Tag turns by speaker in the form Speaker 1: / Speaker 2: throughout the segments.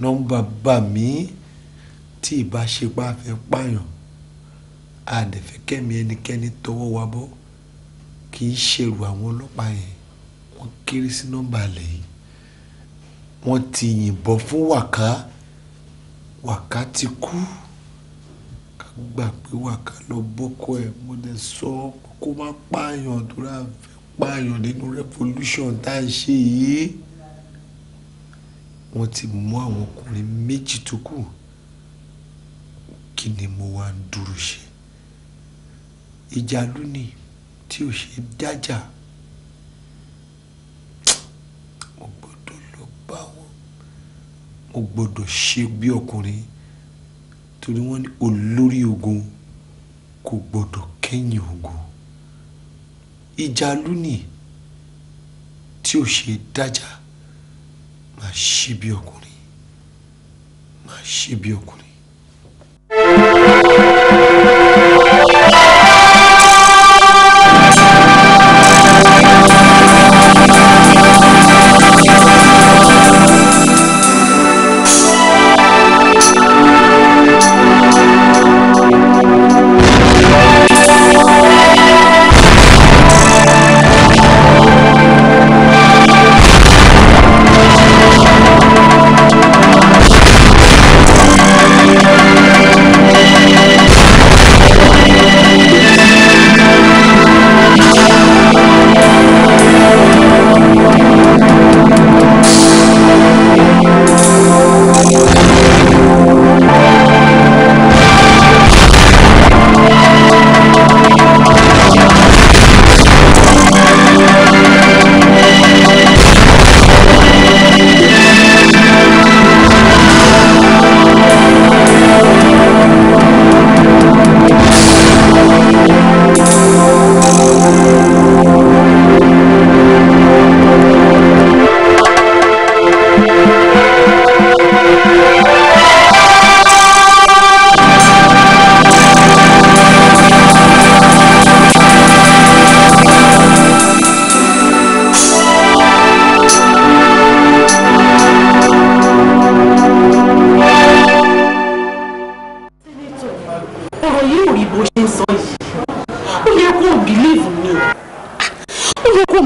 Speaker 1: Nọ́mbà bà mí tí ìbáṣepọ̀ afẹ́ pààyàn àdẹ̀fẹ́kẹ́mi ẹnikẹ́ni tọwọ́ wa bọ́ kì í ṣèrú àwọn ọlọ́pàá yẹn wọ́n kéré sí nọ́mbà alẹ́ yìí. Wọ́n ti yìnbọn fún Wàká, Wàká ti kú. Ká gbà pé Wàká lọ bọ́kọ ẹ̀. Mo dẹ̀ sọ kó má pààyàn tó rà fẹ́ pààyàn nínú revolution tá à ń ṣe yìí. Wọ́n ti mú àwọn ọkùnrin méjì tó kù. Kí ni mo wá ń dúró ṣe? Ìjà lónìí tí ò ṣe dájà. Mo gbọ́dọ̀ lọ bá wọn. Mo gbọ́dọ̀ ṣe bí ọkùnrin torí wọ́n ní olórí ogun kò gbọ́dọ̀ kẹ́yìn ogun. Ìjà lónìí tí ò ṣe dájà. Máa ṣe bí ọkùnrin. Máa ṣe bí ọkùnrin.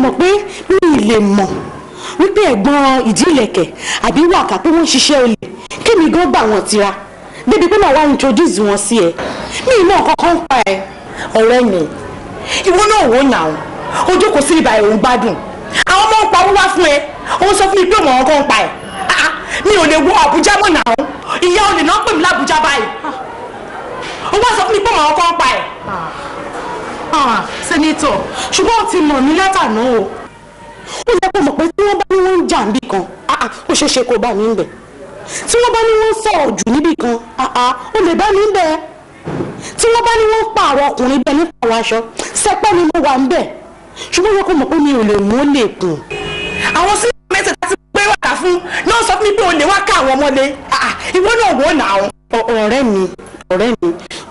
Speaker 2: mọ̀ pé mi ì lè mọ̀ wípé ẹ̀gbọ́n ìdí ìlẹ̀kẹ̀ àbí wàkà pé wọ́n ń ṣiṣẹ́ olè kí mi gan gbà wọ́n tira débi pé màá wá introduce wọn sí ẹ. Mi ì mọ̀ kankan pa ẹ.
Speaker 3: Ọ̀rẹ́ mi, ìwọ náà wò náà, o jókòó sí ibà òun gbádùn. Àwọn ọmọ ń pa owó wá fún ẹ, òun sọ fún mi pé òun ọkọ ń pa ẹ. Mi ò lè wọ Àbújá mọ̀ náà, ìyá olè náà pè mí lábújá báyìí. Ó wá sọ fún mi pé òun ọkọ ń pa ẹ.
Speaker 2: Sẹ́nitọ̀, ṣùgbọ́n ó ti mọ̀ mí látàná o. Ó yẹ kó mọ̀ pé tí wọ́n bá ní wọ́n ń jà níbì kan, ó ṣeé ṣe kó bá mi ń bẹ̀. Tí wọ́n bá ní wọ́n ń sọ̀rọ̀ jù níbì kan, ó lè bá mi ń bẹ̀. Tí wọ́n bá ní wọ́n ń pààrọ̀ ọkùnrin bẹ́ẹ̀ ní pààrọ̀ aṣọ, sẹpẹ́ ni mo wà ń bẹ̀. Ṣùgbọ́n ó yẹ kó mọ̀ pé mi ò lè mú ó lè kùn.
Speaker 3: Àwọn sí mẹ́tẹ̀ẹ̀ta ti pé wàkà fún náà sọ fún mi pé o lè wá ká àwọn ọmọlé. Ìwọ náà wò náà.
Speaker 2: Ọ̀rẹ́ mi,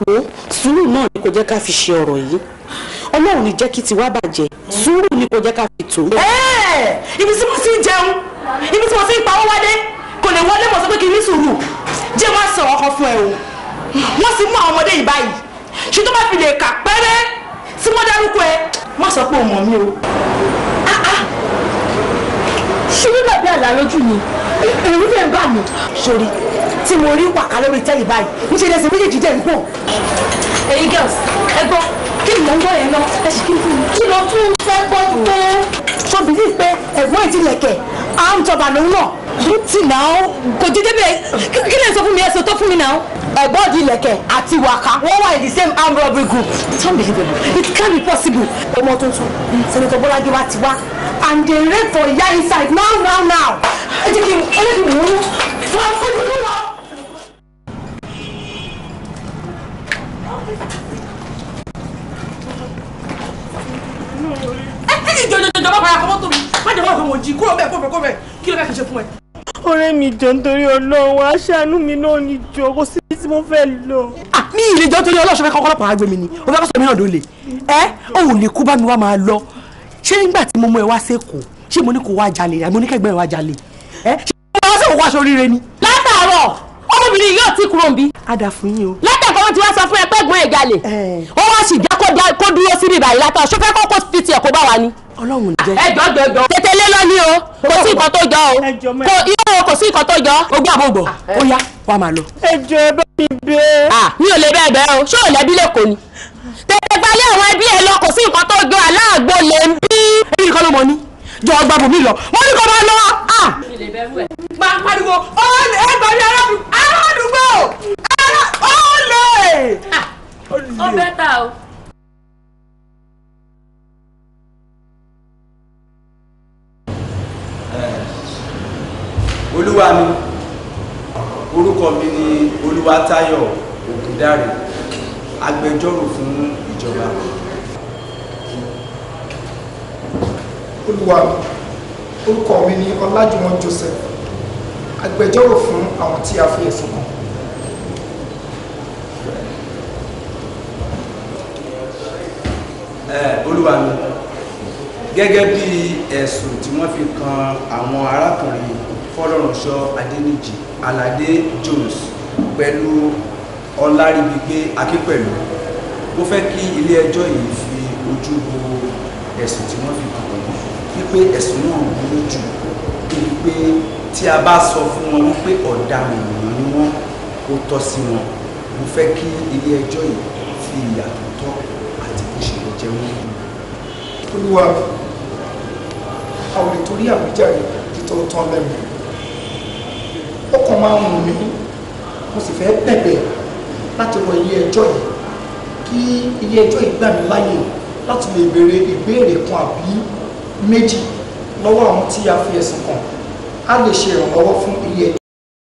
Speaker 2: wo sùúrù náà ni kò jẹ́ ká fi ṣe ọ̀rọ̀ yìí. Ọlọ́run ní jẹ́ kí tiwa bàjẹ́, sùúrù ni kò jẹ́ ká fi tó.
Speaker 3: Ibi tí mo ti ń jẹun, ibi tí mo ti ń pawó wálé, kò lè wọlé mọ̀ sọ pé kí n ní sùúrù. Jẹ́ wọ́n sọ̀rọ̀ ọkọ fún ẹ o. Wọ́n ti mú àwọn ọmọdé yìí báyìí. Ṣé tó bá fi lè kà pẹ́rẹ́ tí wọ́n dárúkọ ẹ, má sọ pé o mọ̀ mí o.
Speaker 4: Ṣé ló dàbí àlá lójú mi? Ẹ̀rù dẹ̀ ń bà mí.
Speaker 3: Sori, tí mo rí wàkà lórí tẹ́lẹ̀ báyìí, níṣẹ́ lẹ́sìn méjèèjì dẹ̀ ń pọ̀.
Speaker 4: Ẹ̀yin girls, ẹ gbọ́, kí ni mò ń gbọ́ yẹn lọ? Ẹ ṣì kí n fún mi. Kí ló tún fẹ́ gbọ́ pé?
Speaker 3: Ṣé o believe pé ẹ̀gbọ́n ìdílẹ̀kẹ̀ à ń jọba lòun náà?
Speaker 4: Bùtì náà, kò jíjẹ́ bẹ́ẹ̀, kí lè sọ fún mi ẹ sọ tó fún mi náà?
Speaker 3: Ẹ̀gbọ́n ìdílẹ̀kẹ̀ àti wàkà wọ́n wà in the same armed robbery group.
Speaker 4: It's unbelievable. It can't be possible.
Speaker 3: Ọmọ tuntun, Senator Bọ́lájí wa ti wá and they rape for ìyá inside now now now. Ẹ jẹ́ kí n wò ó. Wọ́n á fojú lọ. Jọjọjọjọ bá para kọ́mọ́tò mi, má jẹ́ wọ́n fẹ́ mọ̀ jí kúrò bẹ́ẹ̀ kúrò bẹ́ẹ̀ kí ló fẹ́ fi ṣe fún ẹ.
Speaker 5: Ọ̀rẹ́ mi jọ nítorí Ọlọ́run, aṣàánú mi náà ní jọ, kò sí tí mo fẹ́ lọ.
Speaker 3: Mi ì lè jọ nítorí Ọlọ́run, ṣe fẹ́ kọ́kọ́ ọlọ́pàá gbé mi ni, o fẹ́ kọ́ sọ mi náà dólè. Ẹ ò lè kú bá mi wá máa lọ. Ṣé nígbà tí mo mú ẹ wá sẹ́kọ̀ọ́, ṣé mo ní kó wá jalè, àbí mo ní kẹ́gbẹ́ ẹ wá jalè? Ẹ ṣé mo wá sẹ́kọ̀ọ́ wá aṣọ oríire ni?
Speaker 4: Látàárọ̀, ọmọbìnrin yóò ti kúrò níbí.
Speaker 3: Á dà fún yín o.
Speaker 4: Látàkọ́ wọn ti wá sọ fún ẹ pé ẹ̀gbọ́n ẹ̀ jalè. Ó wá sì jẹ́ kó dúró síbi ìbàyí látọ̀, ṣó fẹ́ kókó fi tiẹ̀ kó bá wa ni.
Speaker 3: Ọlọ́run jẹ́.
Speaker 4: Ẹ jọ jọ jọ. Tètè lé lọ ní o, kò sí nǹkan tó jọ o. Kò sí nǹkan tó jọ.
Speaker 3: O gbọ́ àbọ̀ gbọ́, ó yá, wá máa lọ.
Speaker 5: Ẹ jọ̀ọ́ ẹ bá mi bẹ̀.
Speaker 4: Mi ò lè bẹ́ẹ̀ bẹ́ẹ̀ o, ṣé ò lẹ́bí lẹ́kọ̀ọ́ ni? Tètè gbalẹ̀ àwọn ẹbí ẹ lọ, kò sí nǹkan tó jọ aláàgbò lè ń bí.
Speaker 3: Èyí nìkan ló mọ ní. Jọ ọgbà bòmí lọ. Wọ́n ní kó máa lọ. Máa pariwo, ọ̀lẹ̀ ẹgbàá mi aládùúgbò, ọ̀lẹ̀.
Speaker 4: Ó bẹ́ ta o.
Speaker 6: Olúwa mi, orúkọ mi ni Olúwatáyọ̀ Ògúndáre, agbẹjọ́rò fún ìjọba.
Speaker 7: Olúwa mi, orúkọ mi ni Ọlájúwọ̀n Joseph, agbẹjọ́rò fún àwọn tí a fi ẹ̀sùn kàn.
Speaker 6: Olúwa mi, gẹ́gẹ́ bí ẹ̀sùn tí wọ́n fi kan àwọn arákùnrin Fọlọ́runṣọ́ Adéníjì, Aládé Jones pẹ̀lú Ọláríbigbé Akínpẹ̀lú, mo fẹ́ kí ilé ẹjọ́ yìí fi ojú wo ẹ̀sùn tí wọ́n fi kàn wọ́n, wípé ẹ̀sùn náà burú jù, débi pé tí a bá sọ fún wọn wípé ọ̀daràn ènìyàn ni wọ́n, ó tọ́ sí wọn. Mo fẹ́ kí ilé ẹjọ́ yìí fi ìyà tó tọ́ àti bó ṣe lè jẹ wọ́n.
Speaker 7: Olúwa mi, a ò lè torí àwíjàre títọ́ tán lẹ́nu. Ó kàn máa ń wù mí, mo sì fẹ́ bẹ̀bẹ̀ láti wọ ilé ẹjọ́ yìí kí ilé ẹjọ́ yìí gbà mí láyè láti lè béèrè ìbéèrè kan àbí méjì lọ́wọ́ àwọn tí a fi ẹ̀sùn kàn. Á lè ṣe ìrànlọ́wọ́ fún ilé ẹjọ́.